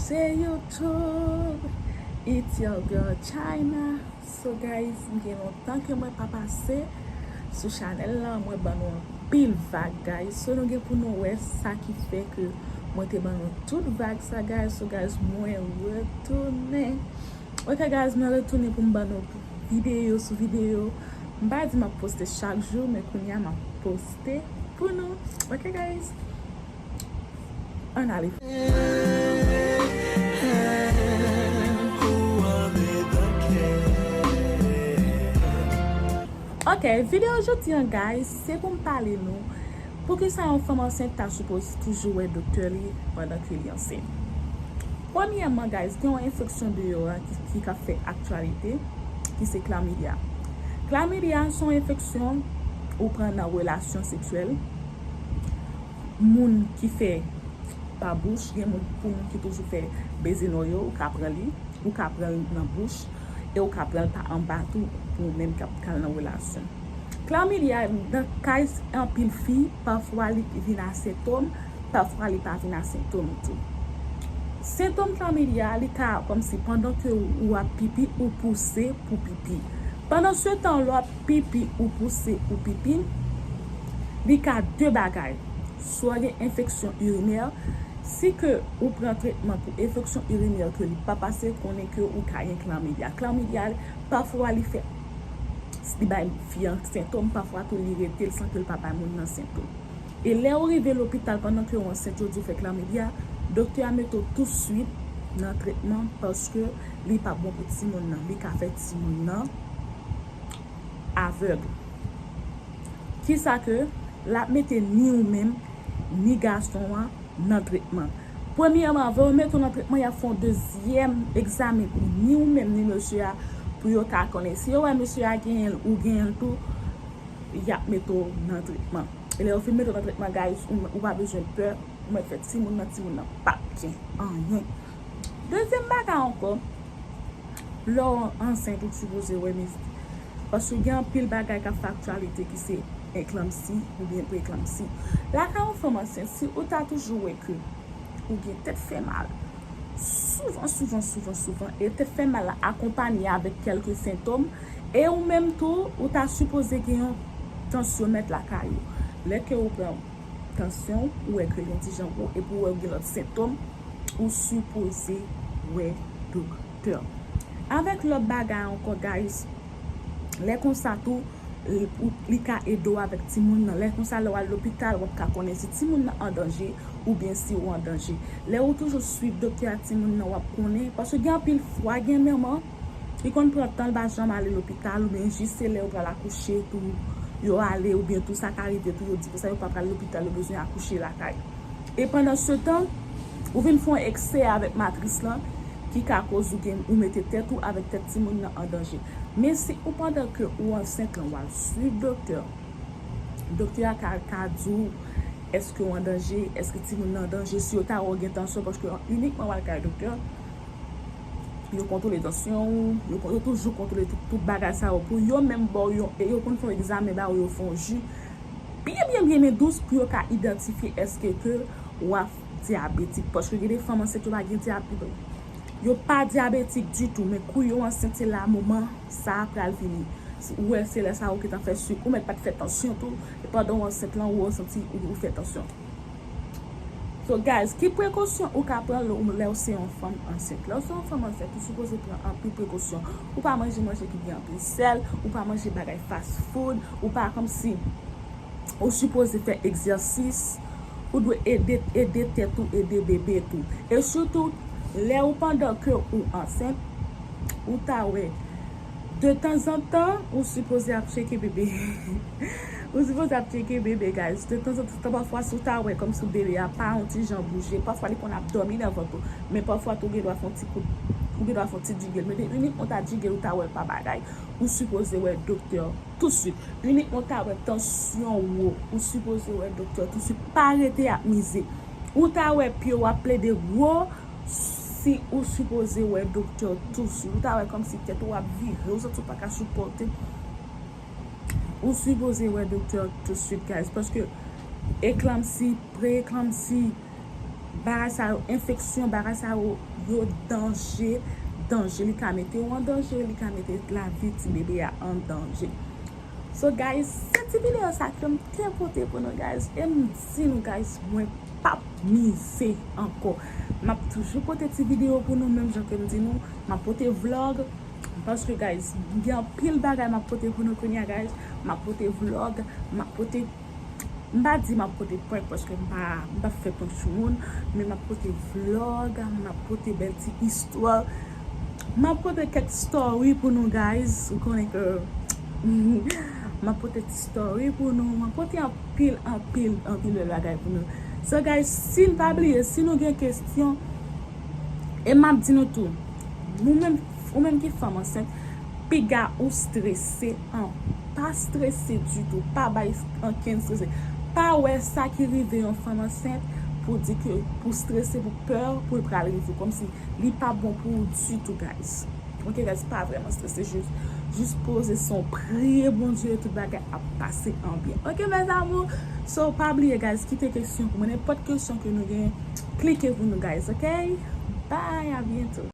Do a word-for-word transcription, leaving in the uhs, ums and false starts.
Se YouTube, it's your girl China. So guys, m gen lontan ke mwen pa pase sou chanèl la, mwen ban nou anpil vag guys. So nou gen pou nou wè sa ki fè ke mwen te ban nou tout vag sa guys. So guys, mwen retounen. Ok guys, mwen retounen pou m ban nou videyo sou videyo. M pa di m ap poste chak jou, men kounye a m ap poste pou nou. Ok guys. Ann ale. Ok, videyo jodi an guys, se pou m pale nou poukisa yon fanm ansent ta sipoze toujou wè doktè li pandan ke li ansent. Premyèman guys, gen yon enfeksyon deyò a ki, ki ka fè aktyalite, ki se chlamydia. Chlamydia se yon enfeksyon ou pran nan relasyon seksyèl. Moun ki fè pa bouch, gen moun pou moun ki toujou fè beze nò yo, ou ka pran li, ou ka pran l nan bouch, e ou ka pran l pa anba tou pou ou menm k ap kal nan relasyon. Chlamydia nan kay anpil fi, pafwa li vin a sentòm, pafwa li pa vin a sentòm tou. Sentòm chlamydia, li ka kòmsi pandan ke ou ap pipi, ou pouse pou pipi. Pandan se tan, lè w ap pipi ou pouse ou pipi, li ka de bagay. Swa gen enfeksyon irinè, si ke ou pran tretman pou enfeksyon irinè ke li pa pase, konnen ke ou ka gen chlamydia. Chlamydia, pafwa li fè, li bay fi an sentòm, pafwa tou li rete l san ke l pa bay moun nan sentòm. E lè ou rive lopital pandan ke ou ansent, yo di w fè chlamydia, doktè a mete w tousuit nan tretman paske li pa bon pou timoun nan. Li ka fè timoun nan avèg. Kisa ke l ap mete ni ou menm, ni gason an nan tretman. Premyèman, anvan yo mete w nan tretman, y ap fè yon dezyèm egzamen pou ni ou menm, ni mesye a, pou yo ka konnen. Si yo wè mesye a genyen l, ou genyen l tou, y ap mete w nan tretman. E lè yo fin mete w nan tretman, guys, ou, ou pa bezwen pè, ou mèt fè timoun nan, timoun nan p ap gen anyen. Dezyèm bagay ankò, lè w ansent, ou sipoze wè mezi. Paske gen anpil bagay k ap fè aktyalite ki se eklanpsi oubyen preklanpsi. Lakay yon fanm ansent, si ou ta toujou wè ke ou gen tèt fè mal, souvan, souvan, souvan, souvan, e tèt fè mal la akonpanye avèk kèlke sentòm, e ou menm tou, ou ta sipoze gen yon tansyonmèt lakay ou. Lè ke ou pran tansyon, ou wè ke l yon ti jan wo, epi ou wè ou gen lòt sentòm, ou sipoze wè doktè. Avèk lòt bagay ankò, guys, lè konsa tou, li, ou, li ka ede w avèk timoun nan. Lè konsa, lè w al lopital, w ap ka konnen si timoun nan an danje oubyen si ou an danje. Lè ou toujou swiv doktè ak timoun nan, w ap konnen. Paske gen anpil fwa, gen manman, li konn pran tan, l pa janm ale lopital, oubyen jis se lè yo pral akouche tou, yo ale, oubyen tou sa ka rive tou, yo di konsa yo pa pral lopital, yo bezwen akouche lakay. E pandan se tan, ou vin fè yon eksè avèk matris lan, ki ka koz ou gen, ou mete tèt ou avèk tèt timoun nan an danje. Men si ou pandan ke ou ansent lan, w al swiv doktè, doktè a ka, ka di w èske w an danje, èske timoun nan an danje, si yo ta wè w gen tansyon, paske inikman w al kay doktè, yo kontwole tansyon ou, yo, yo toujou kontwole tout, tout bagay sa yo pou yo menm ba w yon, e yo konn fè yon egzamen ba ou, yo fè yon ji byen, byen, byen, byen dous pou yo ka idantifye èske ke w ap dyabetik. Paske gen de fanm ansent yo pa gen dyabetik. Yo pa dyabetik ditou, men kou yo ansent, se la moman sa a pral vini. Ou wè, se lè sa a ou gentan fè sik, ou mèt pa t fè tansyon tou, e pandan w ansent lan, ou santi ou, ou fè tansyon. So guys, ki prekosyon ou ka pran lè, lè w se yon fanm ansent? Lè w se yon fanm ansent, ou sipoze pran anpil prekosyon. Ou pa manje manje ki gen anpil sèl, ou pa manje bagay fast food, ou pa kòmsi, ou sipoze fè egzèsis, ou dwe ede, ede tèt ou, ede bebe tou. E sitou, lè ou pandan ke ou ansent, ou ta wè, de tanzantan, ou sipoze ap tcheke bebe. Ou sipoze ap tcheke bebe, guys. De tanzantan, pafwa, si w ta wè kòmsi bebe a pa yon ti jan bouje, pafwa li konn ap dòmi nan vant ou. Men pafwa tou, ou gen dwa fè yon ti kout, ou gen dwa fè yon ti jiggle. Men de inikman w ta jiggle, ou ta wè l pa bagay. Ou sipoze wè doktè tousuit. Inikman w ta wè tansyon w wo, ou sipoze wè doktè tousuit. Pa rete ap mize. Ou ta wè pye w ap plede gwo, si ou sipoze wè doktè tousuit. Ou ta wè kòmsi tèt ou ap vire, ou santi w pa ka sipòte. Ou sipoze wè doktè tousuit, guys, paske eklanpsi, pre-eklanpsi, Bagay sa yo, enfeksyon, bagay sa yo, yo danje, danje. Li ka mete w an danje, li ka mete lavi ti bebe a an danje. So guys, se ti videyo sa ke m te pote pou nou guys. E m di nou guys, mwen p ap mize ankò. M ap toujou pote ti videyo pou nou, menm jan ke m di nou, m ap pote vlog. Paske guys, gen anpil bagay m ap pote pou nou kounye a guys. M ap pote vlog, m ap pote, m pa di m ap pote prank paske m pa, m pa fè prank sou moun, men m ap pote vlog, m ap pote bèl ti istwa. M ap pote kèk story pou nou guys. Ou konnen ke m ap pote ti story pou nou, m ap pote anpil, anpil, anpil bèl bagay pou nou. So guys, si n pa bliye, si nou gen kesyon, e m ap di nou tou, nou menm, ou menm ki fanm ansent, piga ou strese an, pa strese ditou, pa bay ankenn strese. Pa wè sa ki rive yon fanm ansent pou di ke pou strese, pou pè, pou l pral rive, kòmsi li pa bon pou ou ditou guys. Ok guys, pa vrèman strese, jis, jis poze san w, priye Bondye, tout bagay ap pase an byen. Ok mes amours, so pa bliye guys, kite kesyon pou mwen, nenpòt kesyon ke nou gen, klike pou nou guys, ok? Bye, a byento.